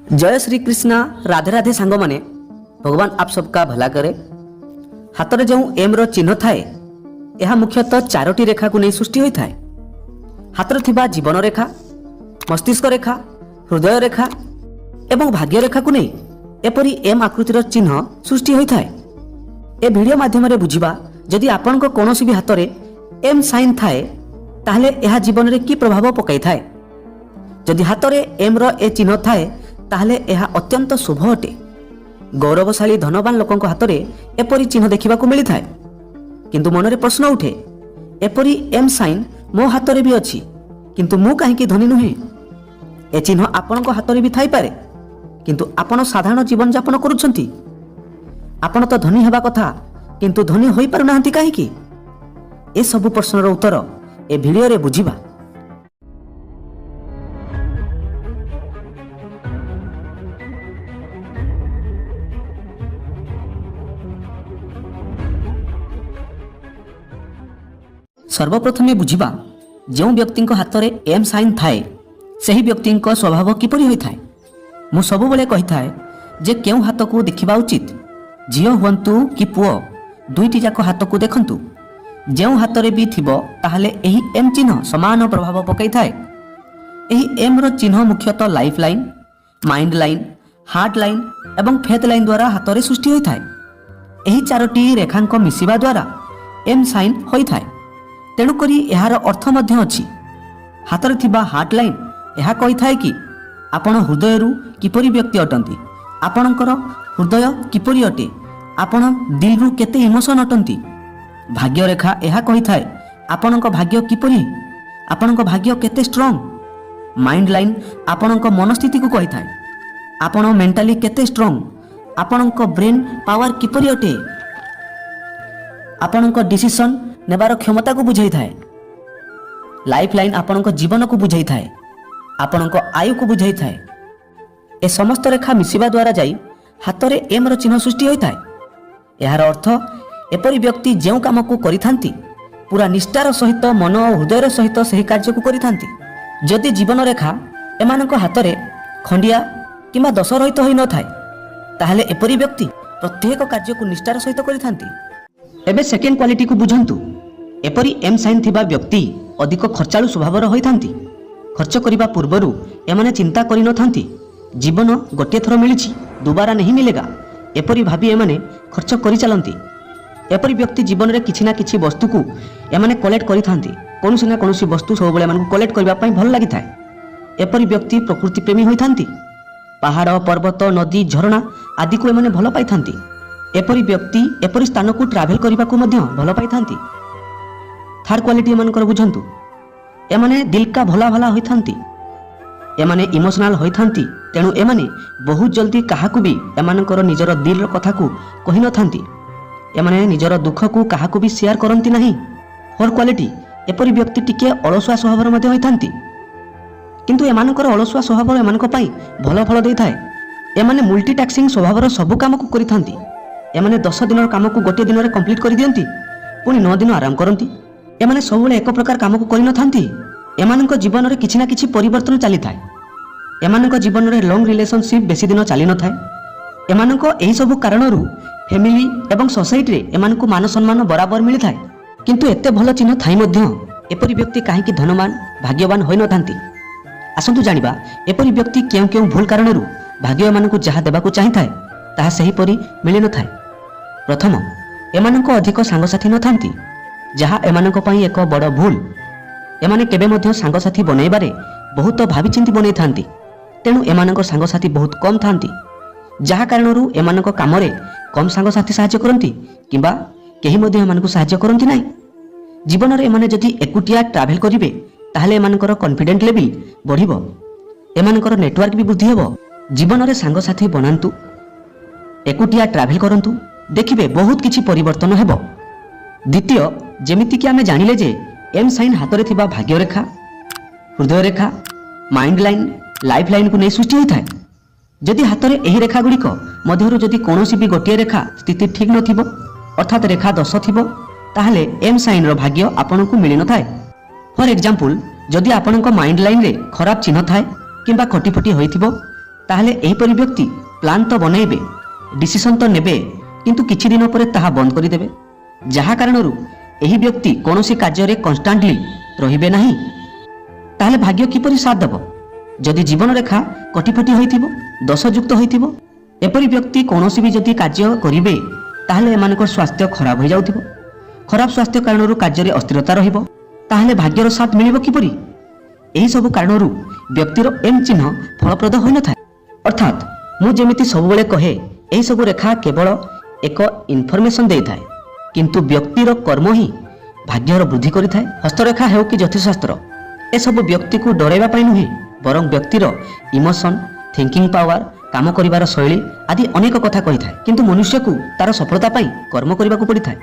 ଜୟ ଶ୍ରୀ କୃଷ୍ଣ, ରାଧେ ରାଧେ ସାଙ୍ଗମାନେ। ଭଗବାନ आप सबका भला करे। ହାତରେ ଯେଉଁ ଏମ୍ର ଚିହ୍ନ ଥାଏ, ଏହା ମୁଖ୍ୟତଃ ଚାରୋଟି ରେଖାକୁ ନେଇ ସୃଷ୍ଟି ହୋଇଥାଏ। ହାତରେ ଥିବା ଜୀବନ ରେଖା, ମସ୍ତିଷ୍କ ରେଖା, ହୃଦୟ ରେଖା ଏବଂ ଭାଗ୍ୟ ରେଖାକୁ ନେଇ ଏପରି ଏମ୍ ଆକୃତିର ଚିହ୍ନ ସୃଷ୍ଟି ହୋଇଥାଏ। ଏ ଭିଡ଼ିଓ ମାଧ୍ୟମରେ ବୁଝିବା, ଯଦି ଆପଣଙ୍କ କୌଣସି ବି ହାତରେ ଏମ୍ ସାଇନ୍ ଥାଏ, ତାହେଲେ ଏହା ଜୀବନରେ କି ପ୍ରଭାବ ପକାଇଥାଏ। ଯଦି ହାତରେ ଏମ୍ର ଏ ଚିହ୍ନ ଥାଏ, ତାହେଲେ ଏହା ଅତ୍ୟନ୍ତ ଶୁଭ ଅଟେ। ଗୌରବଶାଳୀ, ଧନବାନ ଲୋକଙ୍କ ହାତରେ ଏପରି ଚିହ୍ନ ଦେଖିବାକୁ ମିଳିଥାଏ। କିନ୍ତୁ ମନରେ ପ୍ରଶ୍ନ ଉଠେ, ଏପରି ଏମ୍ ସାଇନ୍ ମୋ ହାତରେ ବି ଅଛି, କିନ୍ତୁ ମୁଁ କାହିଁକି ଧନୀ ନୁହେଁ? ଏ ଚିହ୍ନ ଆପଣଙ୍କ ହାତରେ ବି ଥାଇପାରେ, କିନ୍ତୁ ଆପଣ ସାଧାରଣ ଜୀବନଯାପନ କରୁଛନ୍ତି। ଆପଣ ତ ଧନୀ ହେବା କଥା, କିନ୍ତୁ ଧନୀ ହୋଇପାରୁନାହାନ୍ତି କାହିଁକି? ଏସବୁ ପ୍ରଶ୍ନର ଉତ୍ତର ଏ ଭିଡ଼ିଓରେ ବୁଝିବା। ସର୍ବପ୍ରଥମେ ବୁଝିବା, ଯେଉଁ ବ୍ୟକ୍ତିଙ୍କ ହାତରେ ଏମ୍ ସାଇନ୍ ଥାଏ, ସେହି ବ୍ୟକ୍ତିଙ୍କ ସ୍ୱଭାବ କିପରି ହୋଇଥାଏ। ମୁଁ ସବୁବେଳେ କହିଥାଏ ଯେ କେଉଁ ହାତକୁ ଦେଖିବା ଉଚିତ। ଝିଅ ହୁଅନ୍ତୁ କି ପୁଅ, ଦୁଇଟି ଯାକ ହାତକୁ ଦେଖନ୍ତୁ। ଯେଉଁ ହାତରେ ବି ଥିବ, ତାହେଲେ ଏହି ଏମ୍ ଚିହ୍ନ ସମାନ ପ୍ରଭାବ ପକାଇଥାଏ। ଏହି ଏମ୍ର ଚିହ୍ନ ମୁଖ୍ୟତଃ life line, mind line, heart line ଏବଂ ଫେଥ୍ ଲାଇନ୍ ଦ୍ୱାରା ହାତରେ ସୃଷ୍ଟି ହୋଇଥାଏ। ଏହି ଚାରୋଟି ରେଖାଙ୍କ ମିଶିବା ଦ୍ୱାରା ଏମ୍ ସାଇନ୍ ହୋଇଥାଏ। ତେଣୁକରି ଏହାର ଅର୍ଥ ମଧ୍ୟ ଅଛି। ହାତରେ ଥିବା ହାର୍ଟ ଲାଇନ୍ ଏହା କହିଥାଏ କି ଆପଣ ହୃଦୟରୁ କିପରି ବ୍ୟକ୍ତି ଅଟନ୍ତି, ଆପଣଙ୍କର ହୃଦୟ କିପରି ଅଟେ, ଆପଣ ଦିଲରୁ କେତେ ଇମୋସନ୍ ଅଟନ୍ତି। ଭାଗ୍ୟରେଖା ଏହା କହିଥାଏ ଆପଣଙ୍କ ଭାଗ୍ୟ କିପରି, ଆପଣଙ୍କ ଭାଗ୍ୟ କେତେ ଷ୍ଟ୍ରଙ୍ଗ। ମାଇଣ୍ଡ ଲାଇନ୍ ଆପଣଙ୍କ ମନସ୍ଥିତିକୁ କହିଥାଏ, ଆପଣ ମେଣ୍ଟାଲି କେତେ ଷ୍ଟ୍ରଙ୍ଗ, ଆପଣଙ୍କ ବ୍ରେନ୍ ପାୱାର କିପରି ଅଟେ, ଆପଣଙ୍କ ଡିସିସନ୍ ନେବାର କ୍ଷମତାକୁ ବୁଝାଇଥାଏ। ଲାଇଫ୍ ଲାଇନ୍ ଆପଣଙ୍କ ଜୀବନକୁ ବୁଝାଇଥାଏ, ଆପଣଙ୍କ ଆୟୁକୁ ବୁଝାଇଥାଏ। ଏ ସମସ୍ତ ରେଖା ମିଶିବା ଦ୍ୱାରା ଯାଇ ହାତରେ ଏମ୍ର ଚିହ୍ନ ସୃଷ୍ଟି ହୋଇଥାଏ। ଏହାର ଅର୍ଥ, ଏପରି ବ୍ୟକ୍ତି ଯେଉଁ କାମକୁ କରିଥାନ୍ତି, ପୁରା ନିଷ୍ଠାର ସହିତ, ମନ ଓ ହୃଦୟର ସହିତ ସେହି କାର୍ଯ୍ୟକୁ କରିଥାନ୍ତି। ଯଦି ଜୀବନରେଖା ଏମାନଙ୍କ ହାତରେ ଖଣ୍ଡିଆ କିମ୍ବା ଦୋଷ ରହିତ ହୋଇନଥାଏ, ତାହେଲେ ଏପରି ବ୍ୟକ୍ତି ପ୍ରତ୍ୟେକ କାର୍ଯ୍ୟକୁ ନିଷ୍ଠାର ସହିତ କରିଥାନ୍ତି। ଏବେ ସେକେଣ୍ଡ କ୍ୱାଲିଟିକୁ ବୁଝନ୍ତୁ। ଏପରି ଏମ୍ ସାଇନ୍ ଥିବା ବ୍ୟକ୍ତି ଅଧିକ ଖର୍ଚ୍ଚାଳୁ ସ୍ୱଭାବର ହୋଇଥାନ୍ତି। ଖର୍ଚ୍ଚ କରିବା ପୂର୍ବରୁ ଏମାନେ ଚିନ୍ତା କରିନଥାନ୍ତି। ଜୀବନ ଗୋଟିଏ ଥର ମିଳିଛି, दोबारा नहीं मिलेगा, ଏପରି ଭାବି ଏମାନେ ଖର୍ଚ୍ଚ କରିଚାଲନ୍ତି। ଏପରି ବ୍ୟକ୍ତି ଜୀବନରେ କିଛି ନା କିଛି ବସ୍ତୁକୁ ଏମାନେ କଲେକ୍ଟ କରିଥାନ୍ତି। କୌଣସି ନା କୌଣସି ବସ୍ତୁ ସବୁବେଳେ ଏମାନଙ୍କୁ କଲେକ୍ଟ କରିବା ପାଇଁ ଭଲ ଲାଗିଥାଏ। ଏପରି ବ୍ୟକ୍ତି ପ୍ରକୃତି ପ୍ରେମୀ ହୋଇଥାନ୍ତି। ପାହାଡ଼, ପର୍ବତ, ନଦୀ, ଝରଣା ଆଦିକୁ ଏମାନେ ଭଲ ପାଇଥାନ୍ତି। ଏପରି ବ୍ୟକ୍ତି ଏପରି ସ୍ଥାନକୁ ଟ୍ରାଭେଲ କରିବାକୁ ମଧ୍ୟ ଭଲ ପାଇଥାନ୍ତି। ଥାର୍ଡ କ୍ୱାଲିଟି ଏମାନଙ୍କର ବୁଝନ୍ତୁ। ଏମାନେ दिल का ଭୋଲା ଭାଲା ହୋଇଥାନ୍ତି। ଏମାନେ ଇମୋସନାଲ ହୋଇଥାନ୍ତି। ତେଣୁ ଏମାନେ ବହୁତ ଜଲ୍ଦି କାହାକୁ ବି ଏମାନଙ୍କର ନିଜର ଦିଲର କଥାକୁ କହିନଥାନ୍ତି। ଏମାନେ ନିଜର ଦୁଃଖକୁ କାହାକୁ ବି ସେୟାର କରନ୍ତି ନାହିଁ। ଫୋର୍ କ୍ୱାଲିଟି, ଏପରି ବ୍ୟକ୍ତି ଟିକିଏ ଅଳସୁଆ ସ୍ୱଭାବର ମଧ୍ୟ ହୋଇଥାନ୍ତି। କିନ୍ତୁ ଏମାନଙ୍କର ଅଳସୁଆ ସ୍ୱଭାବ ଏମାନଙ୍କ ପାଇଁ ଭଲ ଫଳ ଦେଇଥାଏ। ଏମାନେ ମୁଲ୍ଟିଟାସ୍କିଂ ସ୍ୱଭାବର ସବୁ କାମକୁ କରିଥାନ୍ତି। ଏମାନେ 10 ଦିନର କାମକୁ ଗୋଟିଏ ଦିନରେ କମ୍ପ୍ଲିଟ୍ କରିଦିଅନ୍ତି, ପୁଣି 9 ଦିନ ଆରାମ କରନ୍ତି। ଏମାନେ ସବୁବେଳେ ଏକ ପ୍ରକାର କାମକୁ କରିନଥାନ୍ତି। ଏମାନଙ୍କ ଜୀବନରେ କିଛି ନା କିଛି ପରିବର୍ତ୍ତନ ଚାଲିଥାଏ। ଏମାନଙ୍କ ଜୀବନରେ ଲଙ୍ଗ ରିଲେସନସିପ୍ ବେଶୀ ଦିନ ଚାଲିନଥାଏ। ଏମାନଙ୍କ ଏହିସବୁ କାରଣରୁ ଫ୍ୟାମିଲି ଏବଂ ସୋସାଇଟିରେ ଏମାନଙ୍କୁ ମାନ ସମ୍ମାନ ବରାବର ମିଳିଥାଏ। କିନ୍ତୁ ଏତେ ଭଲ ଚିହ୍ନ ଥାଇ ମଧ୍ୟ ଏପରି ବ୍ୟକ୍ତି କାହିଁକି ଧନବାନ, ଭାଗ୍ୟବାନ ହୋଇନଥାନ୍ତି? ଆସନ୍ତୁ ଜାଣିବା, ଏପରି ବ୍ୟକ୍ତି କେଉଁ କେଉଁ ଭୁଲ କାରଣରୁ ଭାଗ୍ୟ ଏମାନଙ୍କୁ ଯାହା ଦେବାକୁ ଚାହିଁଥାଏ, ତାହା ସେହିପରି ମିଳିନଥାଏ। ପ୍ରଥମ, ଏମାନଙ୍କ ଅଧିକ ସାଙ୍ଗସାଥି ନଥାନ୍ତି, ଯାହା ଏମାନଙ୍କ ପାଇଁ ଏକ ବଡ଼ ଭୁଲ। ଏମାନେ କେବେ ମଧ୍ୟ ସାଙ୍ଗସାଥି ବନେଇବାରେ ବହୁତ ଭାବିଚିନ୍ତି ବନେଇଥାନ୍ତି। ତେଣୁ ଏମାନଙ୍କ ସାଙ୍ଗସାଥି ବହୁତ କମ୍ ଥାନ୍ତି, ଯାହା କାରଣରୁ ଏମାନଙ୍କ କାମରେ କମ୍ ସାଙ୍ଗସାଥି ସାହାଯ୍ୟ କରନ୍ତି କିମ୍ବା କେହି ମଧ୍ୟ ଏମାନଙ୍କୁ ସାହାଯ୍ୟ କରନ୍ତି ନାହିଁ। ଜୀବନରେ ଏମାନେ ଯଦି ଏକୁଟିଆ ଟ୍ରାଭେଲ କରିବେ, ତାହେଲେ ଏମାନଙ୍କର କନଫିଡେଣ୍ଟ ଲେଭେଲ ବଢ଼ିବ, ଏମାନଙ୍କର ନେଟୱାର୍କ ବି ବୃଦ୍ଧି ହେବ। ଜୀବନରେ ସାଙ୍ଗସାଥି ବନାନ୍ତୁ, ଏକୁଟିଆ ଟ୍ରାଭେଲ କରନ୍ତୁ, ଦେଖିବେ ବହୁତ କିଛି ପରିବର୍ତ୍ତନ ହେବ। ଦ୍ୱିତୀୟ, ଯେମିତିକି ଆମେ ଜାଣିଲେ ଯେ ଏମ୍ ସାଇନ୍ ହାତରେ ଥିବା ଭାଗ୍ୟରେଖା, ହୃଦୟରେଖା, ମାଇଣ୍ଡ ଲାଇନ୍, ଲାଇଫ୍ ଲାଇନ୍କୁ ନେଇ ସୃଷ୍ଟି ହୋଇଥାଏ। ଯଦି ହାତରେ ଏହି ରେଖାଗୁଡ଼ିକ ମଧ୍ୟରୁ ଯଦି କୌଣସି ବି ଗୋଟିଏ ରେଖା ସ୍ଥିତି ଠିକ୍ ନଥିବ, ଅର୍ଥାତ୍ ରେଖା ଦୋଷ ଥିବ, ତାହେଲେ ଏମ୍ ସାଇନ୍ର ଭାଗ୍ୟ ଆପଣଙ୍କୁ ମିଳିନଥାଏ। ଫର୍ ଏକ୍ଜାମ୍ପଲ୍, ଯଦି ଆପଣଙ୍କ ମାଇଣ୍ଡ ଲାଇନ୍ରେ ଖରାପ ଚିହ୍ନ ଥାଏ କିମ୍ବା କଟିଫଟି ହୋଇଥିବ, ତାହେଲେ ଏହିପରି ବ୍ୟକ୍ତି ପ୍ଲାନ୍ ତ ବନାଇବେ, ଡିସିସନ୍ ତ ନେବେ, କିନ୍ତୁ କିଛି ଦିନ ପରେ ତାହା ବନ୍ଦ କରିଦେବେ, ଯାହା କାରଣରୁ ଏହି ବ୍ୟକ୍ତି କୌଣସି କାର୍ଯ୍ୟରେ କନଷ୍ଟାଣ୍ଟଲି ରହିବେ ନାହିଁ। ତାହେଲେ ଭାଗ୍ୟ କିପରି ସାଥ ଦେବ ଯଦି ଜୀବନରେଖା କଟିଫଟି ହୋଇଥିବ, ଦୋଷଯୁକ୍ତ ହୋଇଥିବ? ଏପରି ବ୍ୟକ୍ତି କୌଣସି ବି ଯଦି କାର୍ଯ୍ୟ କରିବେ, ତାହେଲେ ଏମାନଙ୍କ ସ୍ୱାସ୍ଥ୍ୟ ଖରାପ ହୋଇଯାଉଥିବ। ଖରାପ ସ୍ୱାସ୍ଥ୍ୟ କାରଣରୁ କାର୍ଯ୍ୟରେ ଅସ୍ଥିରତା ରହିବ। ତାହେଲେ ଭାଗ୍ୟର ସାଥ ମିଳିବ କିପରି? ଏହିସବୁ କାରଣରୁ ବ୍ୟକ୍ତିର ଏମ୍ ଚିହ୍ନ ଫଳପ୍ରଦ ହୋଇନଥାଏ। ଅର୍ଥାତ୍ ମୁଁ ଯେମିତି ସବୁବେଳେ କହେ, ଏହିସବୁ ରେଖା କେବଳ ଏକ ଇନଫର୍ମେସନ୍ ଦେଇଥାଏ, କିନ୍ତୁ ବ୍ୟକ୍ତିର କର୍ମ ହିଁ ଭାଗ୍ୟର ବୃଦ୍ଧି କରିଥାଏ। ହସ୍ତରେଖା ହେଉ କି ଜ୍ୟୋତିଷଶାସ୍ତ୍ର, ଏସବୁ ବ୍ୟକ୍ତିକୁ ଡରାଇବା ପାଇଁ ନୁହେଁ, ବରଂ ବ୍ୟକ୍ତିର ଇମୋସନ୍, ଥିଙ୍କିଂ ପାୱାର, କାମ କରିବାର ଶୈଳୀ ଆଦି ଅନେକ କଥା କହିଥାଏ। କିନ୍ତୁ ମନୁଷ୍ୟକୁ ତାର ସଫଳତା ପାଇଁ କର୍ମ କରିବାକୁ ପଡ଼ିଥାଏ।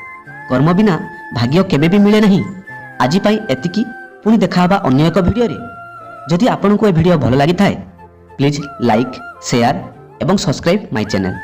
କର୍ମ ବିନା ଭାଗ୍ୟ କେବେ ବି ମିଳେ ନାହିଁ। ଆଜି ପାଇଁ ଏତିକି। ପୁଣି ଦେଖା ହେବା ଅନ୍ୟ ଏକ ଭିଡ଼ିଓରେ। ଯଦି ଆପଣଙ୍କୁ ଏ ଭିଡ଼ିଓ ଭଲ ଲାଗିଥାଏ, ପ୍ଲିଜ୍ ଲାଇକ୍, ସେୟାର ଏବଂ ସବସ୍କ୍ରାଇବ୍ ମାଇ ଚ୍ୟାନେଲ୍।